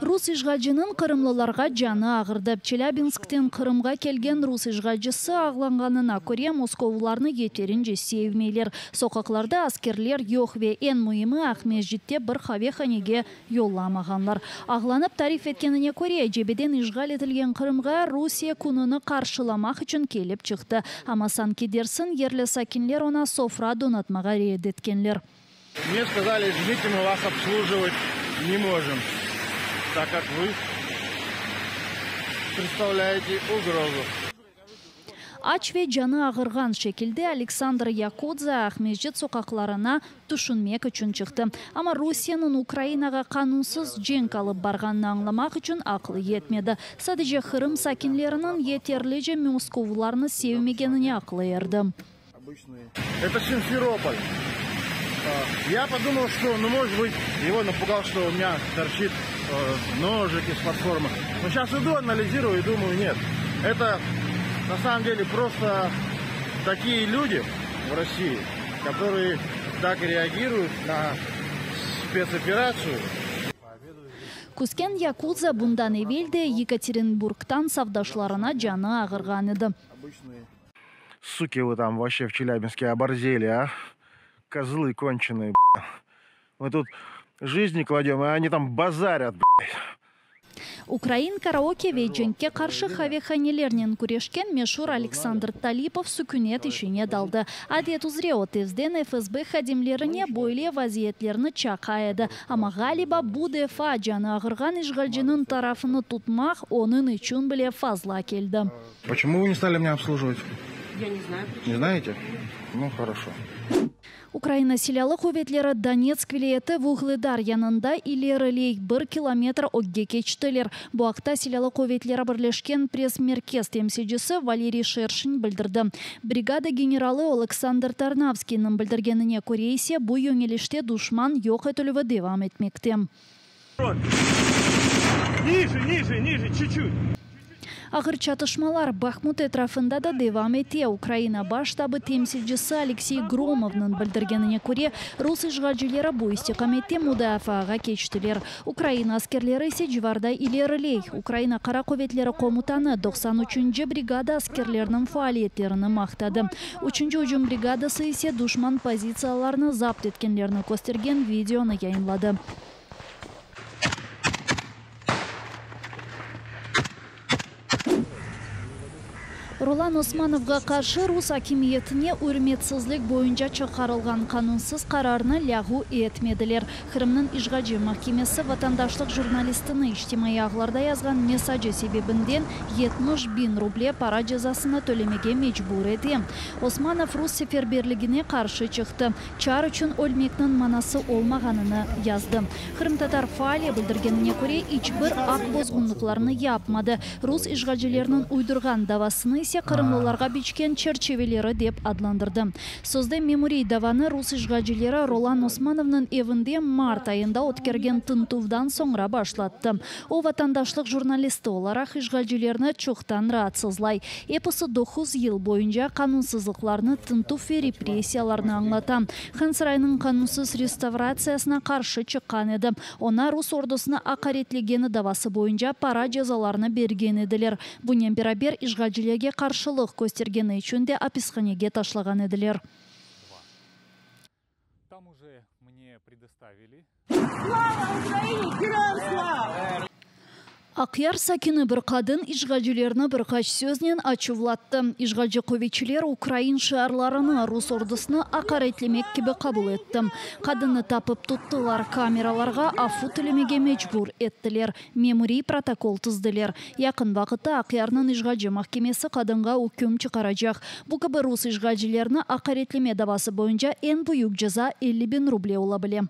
Rus işğalciniñ qırımlılarğa canı ağırdı. Çelâbinskten Qırımğa kelgen rus işğalcisi ağlanğanına köre, moskovlılarnı yeterince sevmeyler. Soqaqlarda askerler yoq ve eñ müimi, Aqmescitte bir qavehanege yollamağanlar. Ağlanıp tarif etkenine köre, cebeden işğal etilgen Qırımğa Rusiye kününi qarşılamaq içün kelip çıqtı. Amma sanki dersiñ, yerli sakinler oña sofra donatmağa red etkenler. Mne skazali, izvinite, mı vas obslujivать ne mojim, tak kak vı predstavlâyete ugrozu. Aç ve canı ağırğan şekilde Aleksandr Yakudza Aqmescit soqaqlarına tüşünmek içün çıqtı. Amma Rusiyeniñ Ukrainağa qanunsız cenk alıp barğanını añlamaq içün aqlı yetmedi. Sadece Qırım sakinleriniñ yeterlice moskovlılarnı sevmegenine aqlı erdi. Это Симферополь. Я подумал, что, ну, может быть, его напугал, что у меня торчит ножик из-под формы. Но сейчас иду, анализирую и думаю, нет. Это на самом деле просто такие люди в России, которые так реагируют на спецоперацию. Küsken Yakudza bundan evel de Yekaterinburgtan safdaşlarına canı ağırğan edi. Суки вы там вообще в Челябинске оборзели, а? Козлы конченые, Мы тут жизни кладем, а они там базарят, Ukrain karaoke ve cenkke qarşı qavehanelernen küreşken meşur Aleksandr Talipov sükünet işine daldı. Adet üzre o tezden FSB hadimlerine böyle vaziyetlerni çaqa edi. Amma, ğaliba, bu defa canı ağırğan işğalciniñ tarafını tutmaq onıñ içün bile fazla keldi. Почему вы не стали меня обслуживать? Я не знаю. Не знаете? Ну, хорошо. Ukraina Silâlı quvetleri Donetsk vilâyeti Vuhledar yanında ileriley, bir kilometr ögge keçtiler. Bu aqta Silâlı quvetleri birleşken press-merkez temsilcisi Valeriy Şerşin bildirdi. Brigada generalı Oleksandr Tarnavskiyniñ bildirgenine köre ise, bu yöñelişte duşman yoq etilüvi devam etmekte. Ağır çatışmalar Bahmut etrafında da devam ete. Ukraina Baş ştabı temsilcisi Aleksey Gromovnıñ bildirgenine köre, rus işğalcileri bu istiqamette mudafaağa keçtiler. Ukraina askerleri ise civarda ileriley. Ukraina Qara quvetleri komutanı 93 üçünci brigada askerleriniñ faaliyetlerini maqtadı. Üçünci ücüm brigadası ise duşman pozitsiyalarını zapt etkenlerini köstergen videonı yayınladı. Rolan Osmanovğa qarşı rus akimiyetine ürmetsizlik boyunca çıqarılğan qanunsız qararnı lâğu etmediler. Qırımnıñ işğalci mahkemesi vatandaşlıq jurnalistini içtimaiy ağlarda yazğan mesacı sebebinden 70 biñ ruble para cezasını tölemege mecbur ete. Osmanov rus seferberligine qarşı çıqtı, çar içün ölmekniñ manası olmağanını yazdı. Qırımtatar faali bildirgenine köre, iç bir aq bozğunlıqlarını yapmadı, rus işğalcileriniñ uydurğan davasını ise qırımlılarğa biçken çerçeveleri dep adlandırdı. Sözde memuriy davanı rus işğalcileri Rolan Osmanovnıñ evinde mart ayında ötkergen tintüvdan soñra başlattı. O, vatandaşlıq jurnalisti olaraq işğalcilerni çoqtan raatsızlay. Episi doquz yıl boyunca qanunsızlıqlarnı, tintüv ve repressiyalarnı añlata. Han sarayınıñ qanunsız restavratsiyasına qarşı çıqqan edi. Oña rus ordusını aqaretlegeni davası boyunca para cezalarını bergen ediler. Bunen beraber, işğalcilerge qarşılıq köstergeni içün de apishanege taşlağan ediler. Там уже мне предоставили. Слава Украине! Героям слава! Aqyar sakini bir qadın işğalcilerni bir qaç söznen açuvlattı. İşğalci quvetçiler ukrain şiarlarını rus ordusını aqaretlemek kibi qabul etti. Qadınnı tapıp tuttılar, kameralarğa afu tilemege mecbur ettiler, memuriy protokol tizdiler. Yaqın vaqıtta Aqyarnıñ işğalci mahkemesi qadınğa üküm çıqaracaq. Bu kibi rus işğalcilerini aqaretleme davası boyunca eñ büyük ceza 50 biñ ruble ola bile.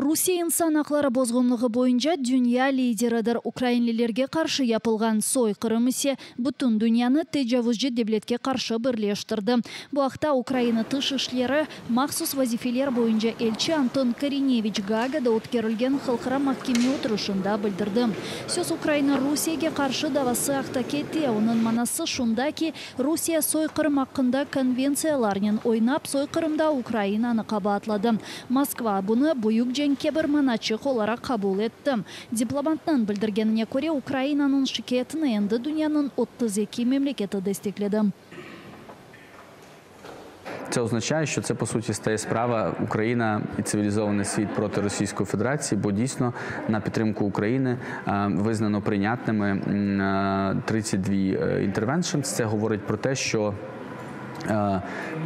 Rusiye insan aqları bozğunlığı boyunca dünya lideridir, ukrainlilerge qarşı yapılğan soyqırım ise bütün dünyanı tecavuzcı devletke qarşı birleştirdi. Bu aqta Ukraina Tış işleri mahsus vazifeler boyunca elçi Anton Korineviç Gaagada ötkerilgen halqara mahkeme oturışında bildirdi. Söz Ukraina Rusiyege qarşı davası aqta kete, onıñ manası şunda ki, Rusiye soyqırım aqqında konventsiyalarnen oynap, soyqırımda Ukrainanı qabaatladı. Moskva bunı büyük cenkke bir manaçıq olaraq qabul etti. Diplomatnıñ bildirgenine köre, Ukrainanıñ şikâyetini endi dünyanıñ 32 memleketi destekledi. Це означає, що це по суті стає справа Україна і цивілізований світ проти Російської Федерації, бо дійсно на підтримку України визнано прийнятними 32 interventions. Це говорить про те, що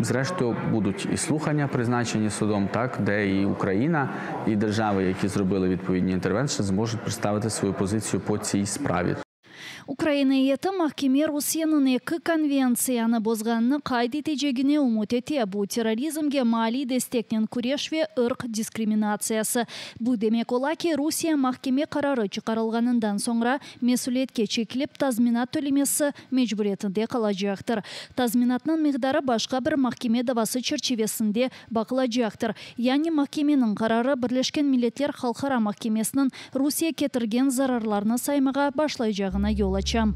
Зрештою, будуть і слухання призначені судом, так, де і Україна, і держави, які зробили відповідні intervention, зможуть представити свою позицію по цій справі. Ukraina eyyeti mahkeme Rusiyeniñ eki konventsiyanı bozğanını qayd etecegine ümüt ete. Bu terrorizmge maliy desteknen küreş ve ırq diskriminatsiyası. Bu demek ola ki, Rusiye mahkeme qararı çıqarılğanından soñra mesüliyetke çekilip, tazminat tölemesi mecburiyetinde qalacaqtır. Tazminatnıñ miqdarı başqa bir mahkeme davası çerçivesinde baqılacaqtır. Yani mahkemeniñ qararı Birleşken Milletler Halqara mahkemesiniñ Rusiye ketirgen zararlarnı saymağa başlaycağına yol aça.